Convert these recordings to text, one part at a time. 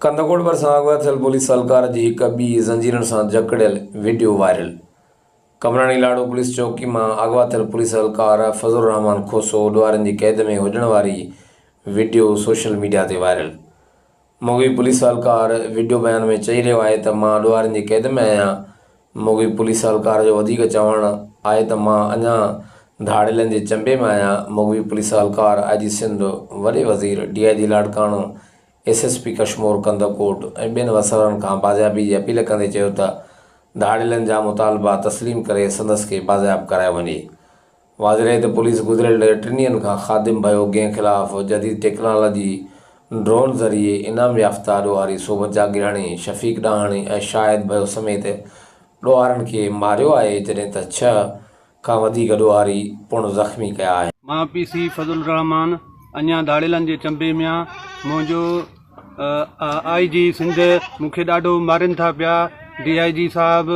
ڪنڌڪوٽ ڀرسان اغوا ٿيل پوليس اهلڪار جي هڪ ٻي زنجيرن سان جڪڙيل وڊيو وائرل، قمراڻي لاڙو پوليس چوڪي مان اغوا ٿيل پوليس اهلڪار فضل الرحمان کوسو ڏوهارين جي قيد ۾ هجڻ واري وڊيو سوشل ميڊيا تي وائرل، مغوي پوليس اهلڪار وڊيو بيان ۾ چئي رهيو آهي ته مان ڏوهارين جي قيد ۾ آهيان، مغوي پوليس اهلڪار جو وڌيڪ چوڻ آهي ته مان اڃا ڌاڙيلن جي چنبي ۾ آهيان، مغوي پوليس اهلڪار آء جي سنڌ، وڏي وزير، D I G Larkana, S S P Kashmore Kandhkot ۽ ٻين وسورن کان بازيابي جي اپيل ڪندي چيو ته ڌاڙيلن جا مطالبا تسليم ڪري سندس کي بازياب ڪرايو وڃي. واضح رهي ته پوليس گذريل ٽن ڏينهن کان خادم ڀيو گينگ خلاف جديد ٽيڪنالاجي ڊرون ذريعي انعام يافته ڏوهاري صوبت جاگيراڻي، شفيق ڏاهاڻي ۽ شاهد ڀيو سميت ڏوهارين کي ماريو آهي جڏهن ته ڇهه کان وڌيڪ ڏوهاري پڻ زخمي ڪيا آهن. مان پي سي فضل الرحمان اڃا ڌاڙيلن جي چنبي ۾ آن منهنجو آء جي سنڌ مون کي ڏاڍو مارين ٿا پيا ڊي I جي صاحب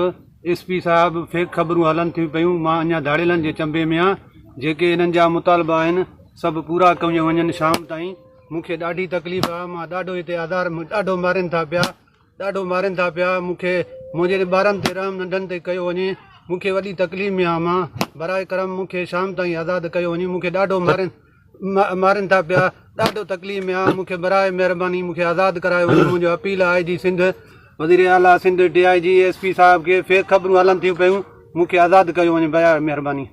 ايس پي صاحب فيڪ خبرون هلن ٿيون پيون مان اڃا ڌاڙيلن جي چنبي ۾ آن جيڪي انهن جا مطالبا آهن سڀ پورا ڪيون وڃن شام تائين مون کي ڏاڍي تڪليف آ مان ڏاڍو هتي آزار ڏاڍو مارين ٿا پيا ڏاڍو مارين ٿا پيا مون کي منهنجي ٻارن تي رحم ننڍن تي ڪيو وڃي مون کي وڏي تڪليف ۾ آهيان مان براء ڪرم مون کي شام تائين آزاد ڪيو وڃي مون کي ڏاڍو مارين مارين ٿا پيا ڏاڍو تڪليف ۾ آهيان مون کي براء مهرباني مون کي آزاد ڪرايو وڃي منهنجو اپيل آء جي سنڌ وزير اعليٰ Sindh D I G S P صاحب کي فيڪ خبرون هلن ٿيون پيون مون کي آزاد ڪيو وڃي براء مهرباني.